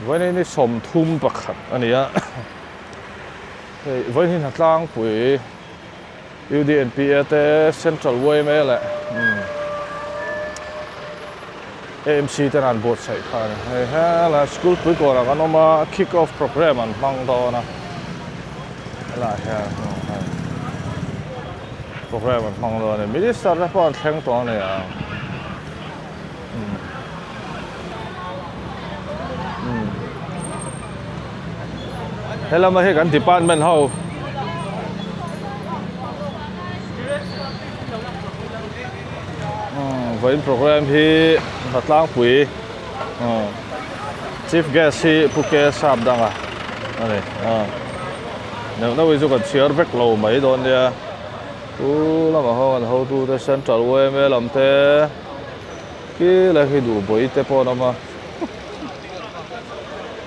Vawiin ni 31 a ni a, hei vawiin hi hnatlangpui UDNPA te Central yma leh AMC ten an buatsaih kha a ni. Hei helai school pui kawnah kan awm a, kick off programme an hmang dawn a, helaiah hian hei programme an hmang dawn a ni. Minister te pawh an thleng tawh a ni ang. Helama hi kan department ho vawiin program hi hnatlangpui chief guest hi Pu K Sapdanga a ni neuh neuh hi chu kan chhiar vek lo mai dawn nia Pu lamah ho kan hotute Central yma lam te. Khi lai khi duh bawi te pawh an awm a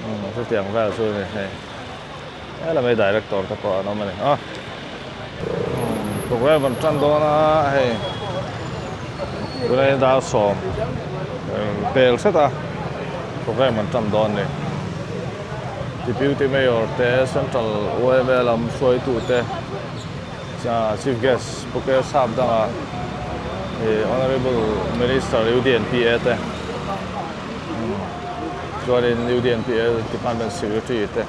umm chutiang vel chu a ni hei helai mai director te pawh an awm a ni a umm programme an tan dawn a hei tunah hian dar sawm pel hret a programme an tan dawn a ni deputy mayor te central yma lam hruaitu te. Chief Guest Pu Ker Sapdanga ih Honourable Minister UDNPA te chuanin UDNPA Department Secretary te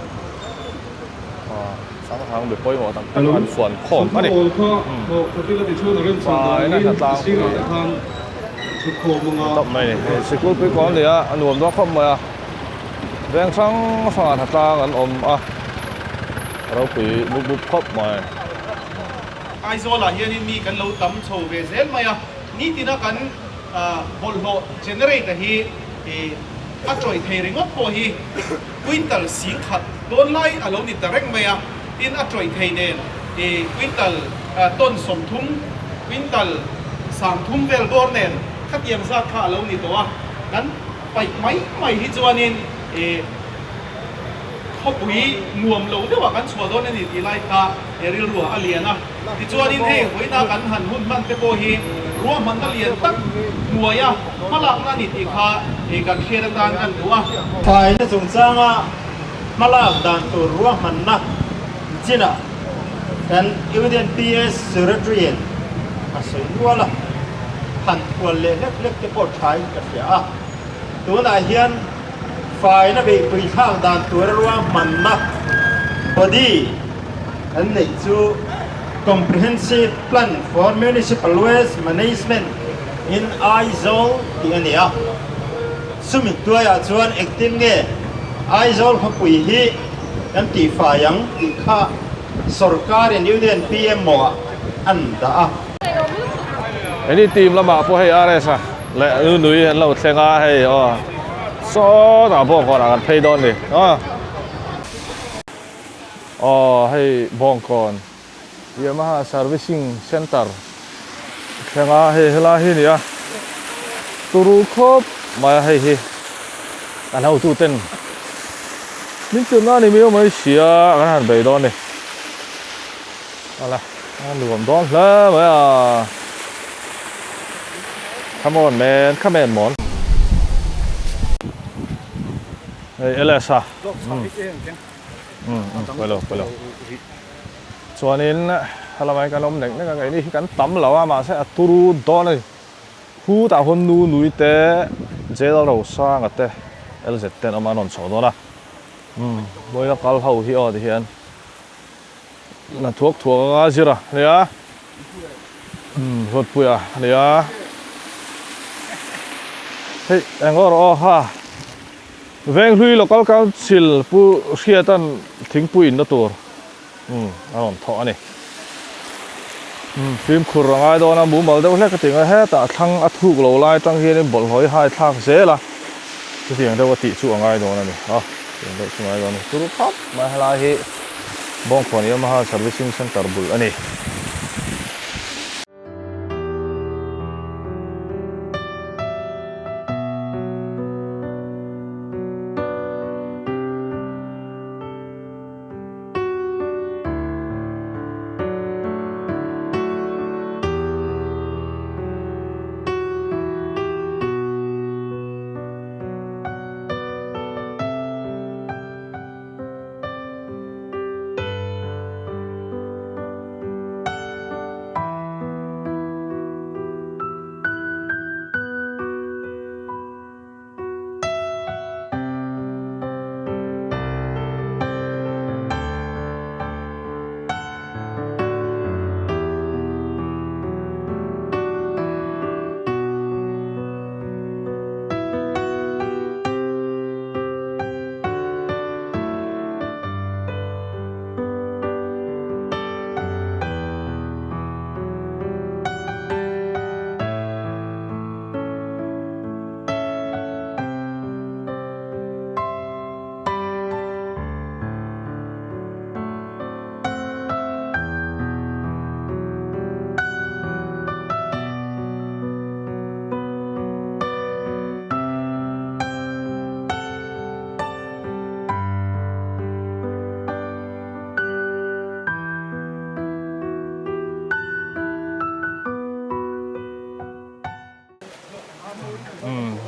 hrang hrang mi pawimawh tak tak an fuan khawm a ni. Faina hnatlangpui tawp mai a ni. Hei sikul pui kawn a ni a, a nuam dawn khawp mai a. Veng hrang hrangah hnatlang an awm a, ropui bup bup khawp mai. Aizawlah hianin mi kan lo tam chho ve zel mai a, nitina kan bawlhhlawh generator hi a tawih thei ringawt pawh hi quintal 10,000 dawn lai a lo ni ta reng mai a, tin a tawih thei nen quintal ton 30, quintal 30 vel bawr nen khatiang zat kha a lo ni tawh a, kan. Paih mai mai hi chuanin ih khawpui nuam lo deuhah kan chhuah dawn a ni tih lai kha he rilruah a lian a. Tichuanin hei vawiina kan han hun hman te pawh hi ruahmanna lian tak hnuaia hmalakna a ni tih kha ih kan hriat atan kan duh a. Faina chungchanga hmalak dan tur ruahmanna chinah kan Union PS Secretary-in a sawi nual a, han thual leh hlek hlek te pawh thain ka hria a. Tunah hian faina beihpui thlak dan tura ruahmanna body an neih chu Comprehensive Plan for Municipal Waste Management in Aizawl tih a ni a. Chumi hnuaiah chuan engtin nge Aizawl khawpui hi kan tihfai ang tih kha sawrkarin Union PMO ah an dah a. Heni team lamah pawh hei RS a leh Nunui an lo thleng a hei aw sawtah bawngkawn ah kan phei dawn ni aw aw hei bawngkawn Yamaha servicing center thleng a hei helai hi a ni a turu khawp mai a hei hi an hotu ten min tirna a ni miau mai sia kan han bei dawn a ni ala a nuam dawn hle mai a come on man come on mon hei LS a pawilo pawilo. Chuanin helamai kan awm nek nek a keini hi kan tam lo a mahse a turu dawn a ni. Khutah huan nu nui te jail rosanga te LZ te an awm a an rawn chho dawn a. Umm vawiin a kal ho hi aw tihian na thuak thuak anga zir a nia umm Ruatpuia a nia hei eng aw rawh aw ha. Venghlui Local Council Pu Hriata'n thingpui inna tur a rawn thawh a ni. Fimkhur a ngai dawn a, mumal deuh hlek a ti ngai hetah a thlang a thuk lo lai atang hianin bawlhhlawh i hai thlak zel a, chutiang deuh a tih chu a ngai dawn a ni. A, chutiang deuh chu a ngai dawn a ni. Turu khawp mai helai hi Bawngkhawn Yamaha Servicing Centre bul a ni.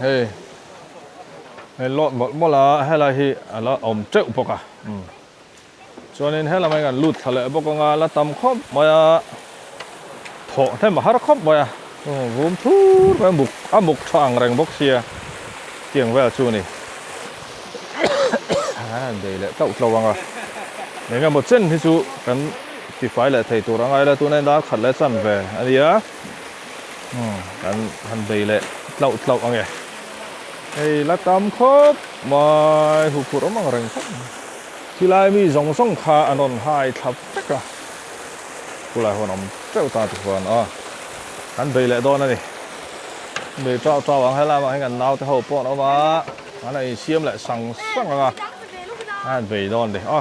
Hei hei lawt mawlh mawlh a, helai hi a la awm teuh bawk a. Umm chuanin he lamah hian kan lut thla leh bawk ang a, la tam khawp mai a, thawh hnem a har khawp mai a, vum thur mai a muk a muk tha ang reng bawk sia tiang vel chu a ni. Kan han bei leh tlauh tlauh ang a, eng emaw chen hi chu kan tifai leh thei tur angai la, tuna in dar khat leh chan ve a nia. Umm kan han bei leh tlauh tlauh ang e. Hei la tam khawp mai huphurh awm ang reng khawp mai. Khilai mi zawng zawng kha an rawn hai thla vek a, khulai huan awm teuh ta ti huan a kan bei leh dawn a ni. Bei tau tau ang helai ah hian kan naute ho pawh an awm a, an han insiam leh sang sang ang a, an han bei dawn a ni a.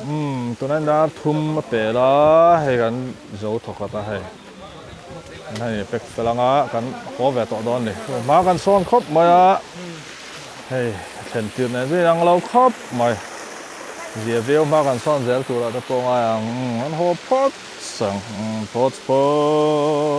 Umm tunah dar thum a pel a, hei kan zo thawkhat a hei. Kan hei pack fel anga kan haw ve tawh dawn a ni. Hma kan sawn khawp mai a, hei. Thlen tir nen chu inang lo khawp mai. Zia viau hma kan sawn zel turah te pawh ngai ang. An haw phawt ang. Phawt phawt.